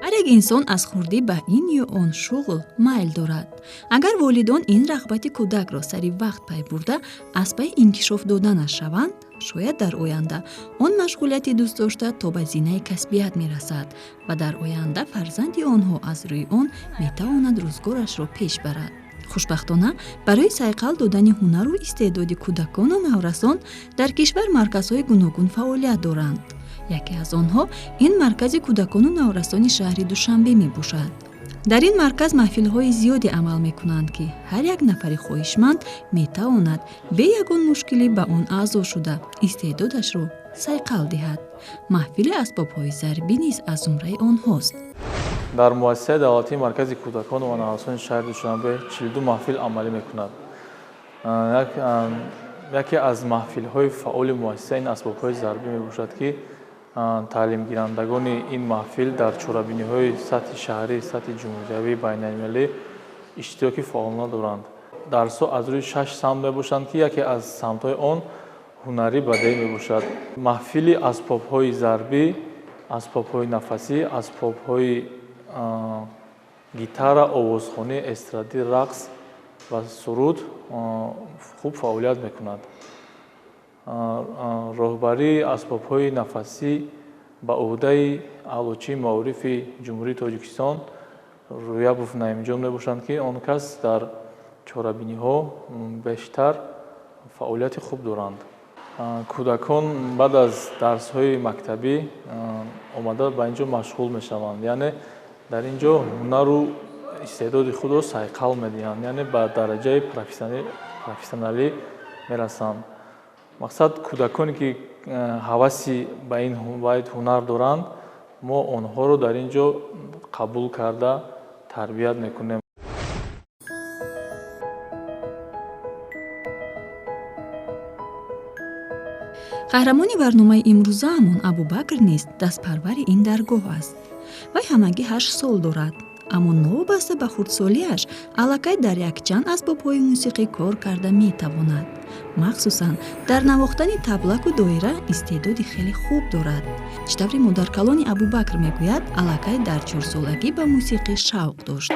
Ҳар як инсон аз хурдӣ ба ин ё он шуғл майл дорад. Агар волидон ин рағбати кӯдакро сари вақт пай бурда, аз пайи инкишоф доданаш шаванд, шояд дар оянда он машғулияти дӯстдошта то ба зинаи касбият мерасад ва дар оянда фарзанди онҳо аз рӯи он метавонад рӯзгорашро пеш барад. Хушбахтона, барои сайқал додани ҳунару истеъдоди кӯдакону наврасон дар кишвар марказҳои гуногун фаъолият доранд. Яке аз онҳо ин маркази кӯдакону наврасони шаҳри Душанбе мебошад. Дар ин марказ маҳфилҳои зиёде амал мекунанд, ки ҳар як нафари хоҳишманд метавонад бе ягон мушкилӣ ба он аъзо шуда, истеъдодашро сайқал диҳад. Маҳфили асбобҳои зарбӣ низ аз зумраи онҳост. Дар муассисаи давлатии маркази кӯдакон ва наврасони шаҳри Душанбе 42 маҳфил амалӣ мекунад. Яке аз маҳфилҳои фаъоли муассиса ин асбобҳои зарбӣ мебошад, ки таълимгирандагони ин маҳфил дар чорабиниҳои сатҳи шаҳрӣ, сатҳи ҷумҳуриявӣ, байналмилалӣ иштироки фаъолона доранд. Дарсҳо аз рӯи 6 самт мебошанд, ки яке аз самтҳои он ҳунарӣ бадеӣ мебошад. Маҳфили асбобҳои зарбӣ, асбобҳои нафасӣ, асбобҳои гитара, овозхонӣ, эстрадӣ, рақс ва суруд хуб фаъолият мекунад. Роҳбарии асбобҳои нафасӣ ба ӯҳдаи аълочии маорифи Ҷумҳурии Тоҷикистон Рӯябов Наимҷон мебошанд, ки он кас дар чорабиниҳо бештар фаъолияти хуб доранд. Кӯдакон баъд аз дарсҳои мактабӣ омада ба ин ҷо машғул мешаванд, яъне дар ин ҷо ҳунару истеъдоди худро сайқал медиҳанд, яъне ба дараҷаи профессионалӣ мерасанд. Мақсад, кӯдаконе ки ҳаваси ба ин ҳунар доранд, мо онҳоро дар ин ҷо қабул карда тарбият мекунем. Қаҳрамони барномаи имрӯзаамон Абубакр низ дастпарвари ин даргоҳ аст. Вай ҳамагӣ 8 сол дорад, аммо новобаста ба хурдсолиаш аллакай дар якчанд асбобҳои мусиқӣ кор карда метавонад. Махсусан дар навохтани таблаку доира истеъдоди хеле хуб дорад. Чӣ таври модаркалони Абубакр мегӯяд, аллакай дар 4солагӣ ба мусиқӣ шавқ дошт.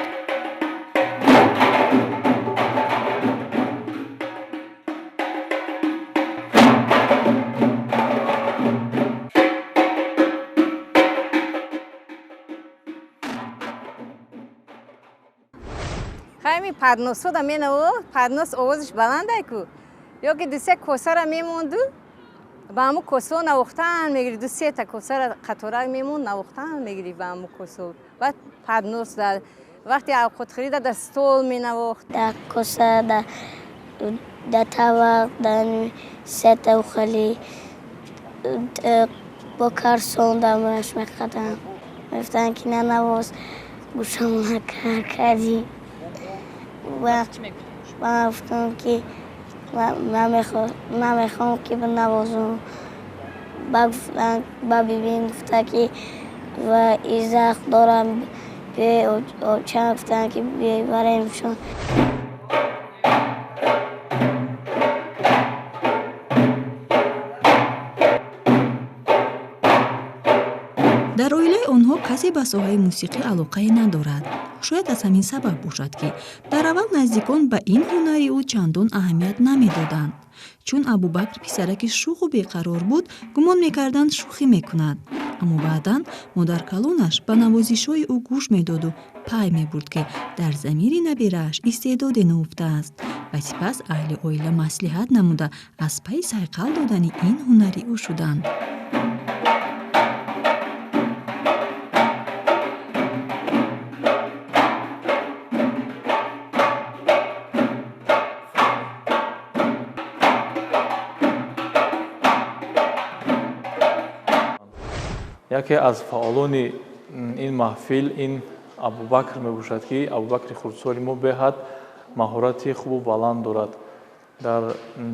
Хайми падносода менаво, паднос овозиш баландай ку. Ё ки ду-се косара мемонду, ба ҳаму косо навохтан мегири, ду-сета косара қаторак мемонд, навохтан мегири ба ҳаму косо. Баъд паднос дар вақти авқотхӯрида дар стол менавохт. Дар коса, дар тавақ, дар сета ухали, бо карсон дамаш меқадам. Мегуфтанд, ки нанавоз, гӯшамона кар кардӣ. Ман гуфтам, ки намехоҳам, ки бинавозам. Ба бибим гуфта, ки ва изах дорам, чанд гуфтанд, ки бибаремшон. Дар оилаи онҳо касе ба соҳаи мусиқӣ алоқае надорад. Шояд аз ҳамин сабаб бошад, ки дар аввал наздикон ба ин ҳунари ӯ чандон аҳамият намедоданд. Чун Абубакр писараки шӯху беқарор буд, гумон мекарданд, шӯхӣ мекунад. Аммо баъдан модаркалонаш ба навозишҳои ӯ гӯш медоду пай мебурд, ки дар замири набирааш истеъдоде нуҳуфтааст ва сипас аҳли оила маслиҳат намуда аз пайи сайқал додани ин ҳунари ӯ шуданд. Яке аз фаъолони ин маҳфил ин Абубакр мебошад, ки Абубакри хурдсоли мо беҳад маҳорати хубу баланд дорад. Дар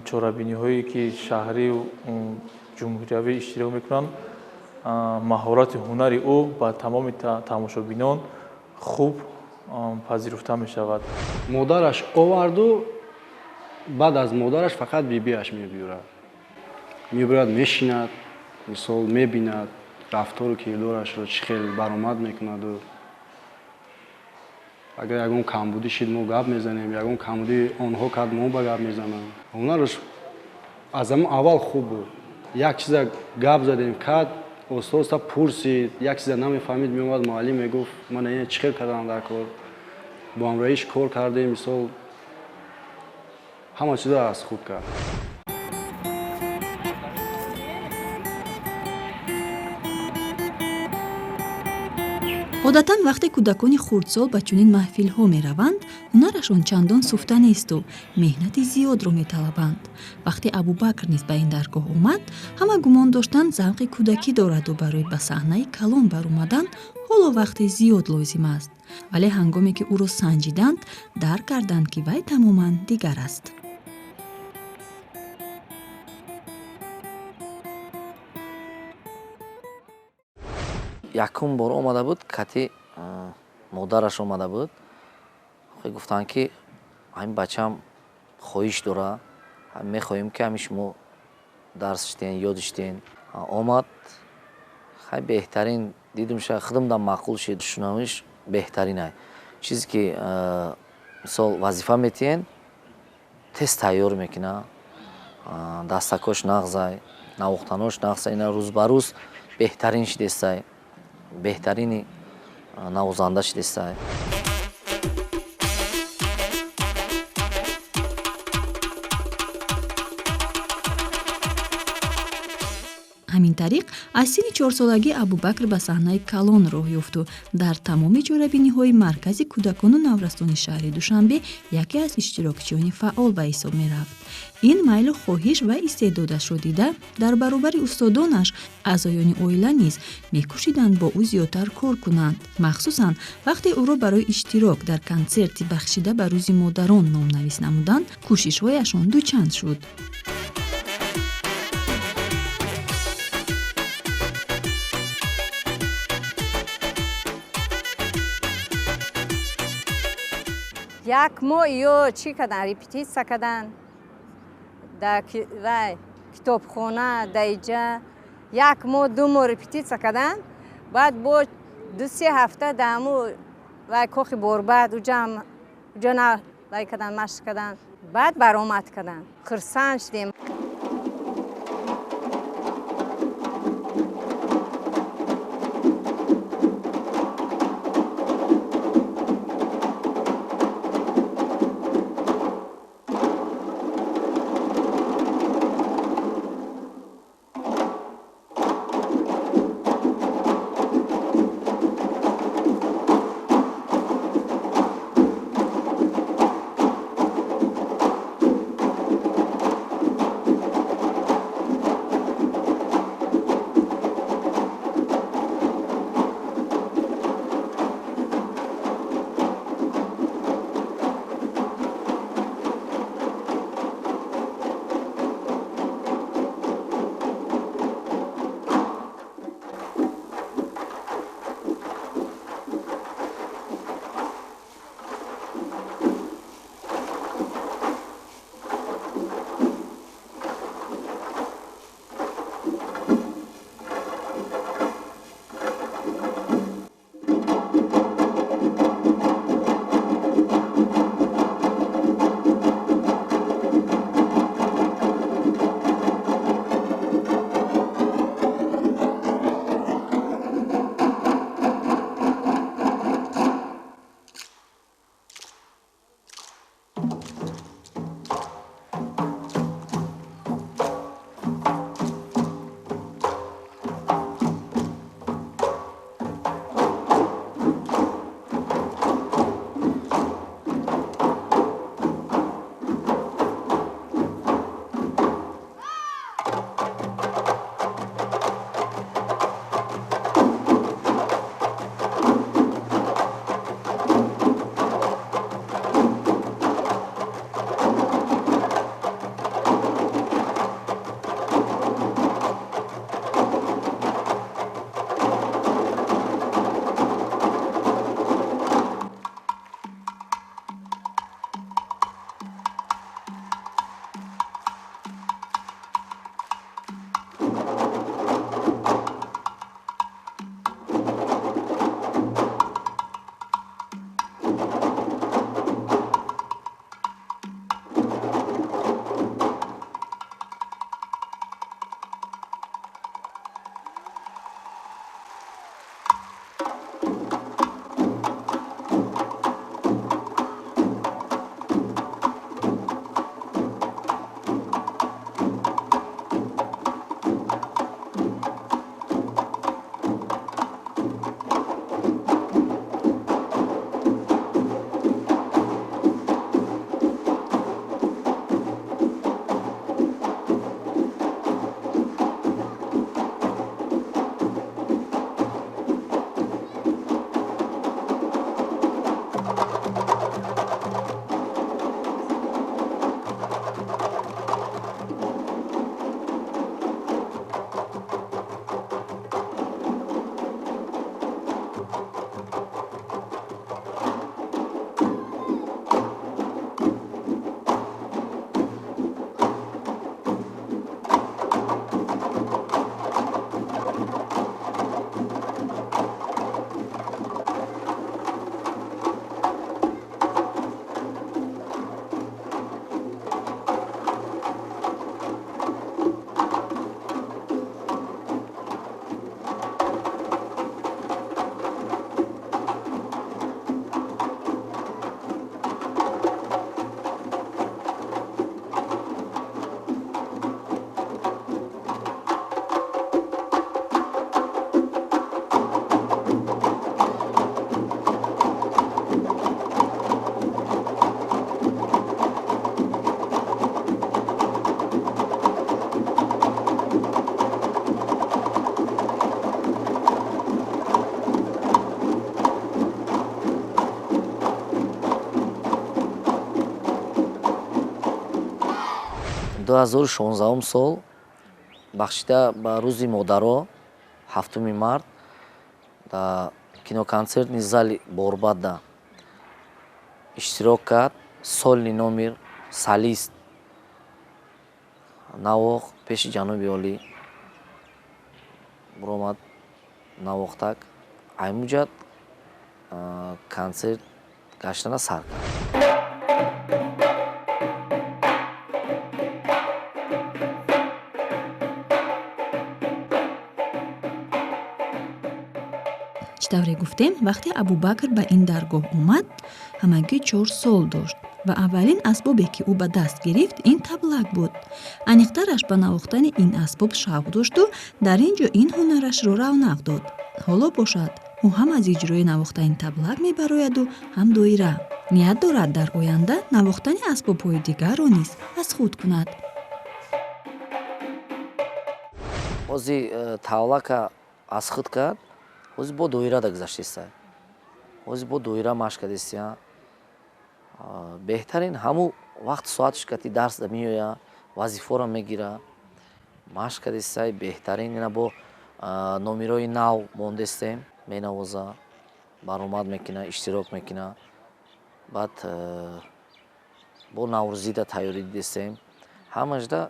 чорабиниҳое ки шаҳрию ҷумҳуриявӣ иштирок мекунанд, маҳорати ҳунари ӯ ба тамоми тамошобинон хуб пазируфта мешавад. Модараш оварду, баъд аз модараш фақат бибиаш мебиёрад. Мебиёрад, мешинад, мисол мебинад. рафтору кирдорашро чӣ хел баромад мекунаду агар ягон камбудӣ шид мо гап мезанем, ягон камбудӣ онҳо кард мо ба гап мезанам. Ҳунараш аз ҳамон аввал хуб буд. Як чиза гап задем, кард, оста оста пурсид, як чиза намефаҳмид, меомад муаллим мегуфт ман ина чӣ хел кардам дар кор. Бо ҳамроҳиш кор кардем, мисол ҳама чиза аз худ кард. Одатан вақте кӯдакони хурдсол ба чунин маҳфилҳо мераванд, ҳунарашон чандон суфта несту меҳнати зиёдро металабанд. Вақте Абубакр низ ба ин даргоҳ омад, ҳама гумон доштанд завқи кӯдакӣ дораду барои ба саҳнаи калон баромадан ҳоло вақти зиёд лозим аст. Вале ҳангоме ки ӯро санҷиданд, дарк карданд, ки вай тамоман дигар аст. Якум бор омада буд, кати модараш омада буд. Гуфтанд ки ҳамин бачаам хоҳиш дора, мехоҳем ки ҳамин шумо дарс шитен, ёд шитен. Омад, хай беҳтарин дидум, ша худам маъқул шид, шунавиш беҳтарин ай. Чизе ки мисол вазифа метиҳен, тез тайёр мекуна, дастакош нағзай, навохтанош нағзай, ина рӯз ба рӯз беҳтарин шидестай, беҳтарини навозанда шидестай. Ҳамин тариқ аз синни чорсолагӣ Абубакр ба саҳнаи калон роҳ ёфту дар тамоми чорабиниҳои маркази кӯдакону наврасони шаҳри Душанбе яке аз иштирокчиёни фаъол ба ҳисоб мерафт. Ин майлу хоҳиш ва истеъдодашро дида, дар баробари устодонаш аъзоёни оила низ мекӯшиданд бо ӯ зиёдтар кор кунанд. Махсусан вақте ӯро барои иштирок дар консерти бахшида ба Рӯзи модарон номнавис намуданд, кӯшишҳояшон дучанд шуд. Як моҳ ё чӣ кардан, репетитсия кардан дар вай китобхона, дар иҷа як моҳ ду моҳ репетитсия кардан, баъд бо ду-се ҳафта дар ҳаму вай кохи борбад уҷам уҷа на вай кардан, машқ кардан, баъд баромад кардан. Хурсанд шудем. 2016 сол бахшида ба рӯзи модаро 7 март дар киноконцертни зали Борбадда иштирок кард. Сольный номер солист навохт пеши ҷаноби олӣ буромад навохтак. Аймуҷад концерт гаштана сар кард. Чӣ тавре гуфтем, вақте Абубакр ба ин даргоҳ омад, ҳамагӣ 4 сол дошт ва аввалин асбобе, ки ӯ ба даст гирифт, ин таблак буд. Аниқтараш ба навохтани ин асбоб шавқ дошту дар ин ҷо ин ҳунарашро равнақ дод. Ҳоло бошад, ӯ ҳам аз иҷрои навохтани таблак мебарояду ҳам доира. Ният дорад дар оянда навохтани асбобҳои дигарро низ аз худ кунад. Ҳозир тавлака аз худ кард, ҳозир бо доира дагузаштеста. Ҳозир бо доира машқ кардестия. Беҳтарин ҳамун вақт соатш кати дарс да меоя, вазифаро мегира, машқ кардеста. Беҳтарин ина бо номерои нав мондестем, менавоза, баромад мекуна, иштирок мекуна. Баъд бо наврӯзида тайёрӣ дидестем. Ҳамашда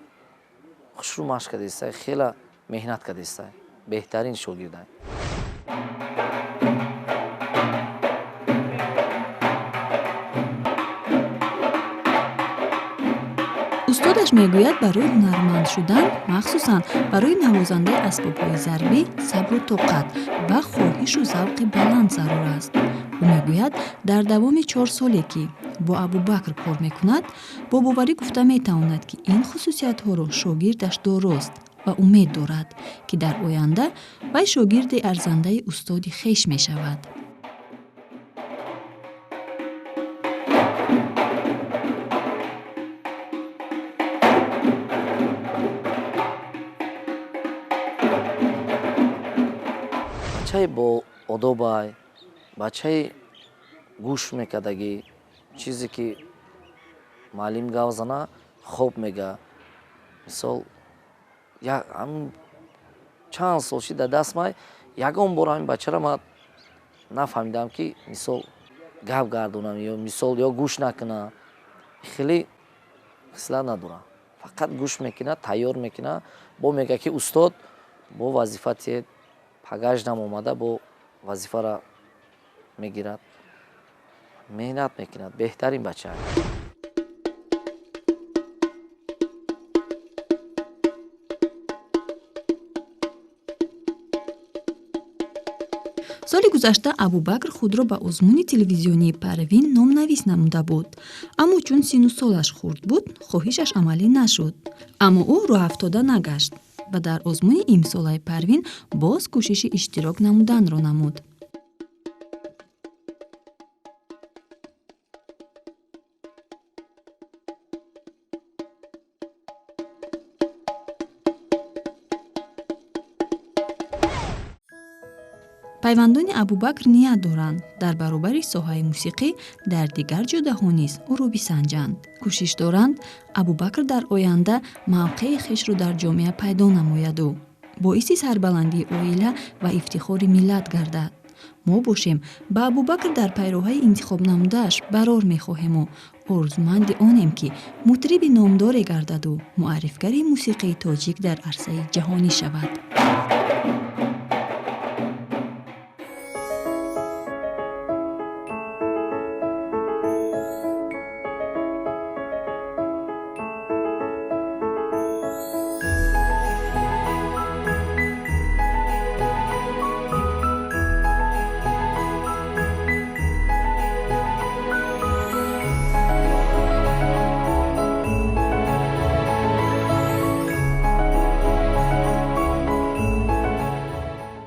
хушрӯ машқ кардеста, хела меҳнат кардеста. Беҳтарин шогирда. Устодаш мегӯяд, барои ҳунарманд шудан, махсусан барои навозандаи асбобҳои зарбӣ, сабру тоқат ва хоҳишу завқи баланд зарур аст. Ӯ мегӯяд, дар давоми 4 соле, ки бо Абубакр кор мекунад, бо боварӣ гуфта метавонад, ки ин хусусиятҳоро шогирдаш дорост ва умед дорад, ки дар оянда вай шогирди арзандаи устоди хеш мешавад. Бачаи бо одобай, бачаи гӯш мекардагӣ, чизе ки муаллим гап зана, хоб мега. Мисол, чанд сол шид дар даст май, ягон бор ҳамин бачаро ман нафаҳмидам, ки мисол гап гардонам ё мисол ё гӯш накунам. Хеле хислат надорам. Фақат гӯш мекунад, тайёр мекунад, бо мега ки устод бо вазифа тиед, пагаждам омада бо вазифаро мегирад, меҳнат мекунад. Беҳтарин бача. Соли гузашта Абубакр худро ба озмуни телевизионии Парвин номнавис намуда буд, аммо чун сину солаш хурд буд, хоҳишаш амалӣ нашуд. Аммо ӯ роҳафтода нагашт ва дар озмуни имсолаи Парвин боз кӯшиши иштирок намуданро намуд. Пайвандони Абубакр ният доранд дар баробари соҳаи мусиқӣ дар дигар ҷодаҳо низ ӯро бисанҷанд. Кӯшиш доранд Абубакр дар оянда мавқеи хешро дар ҷомеа пайдо намояду боиси сарбаландии оила ва ифтихори миллат гардад. Мо бошем ба Абубакр дар пайроҳаи интихобнамудааш барор мехоҳему орзуманди онем, ки мутриби номдоре гардаду муаррифгари мусиқии тоҷик дар арсаи ҷаҳонӣ шавад.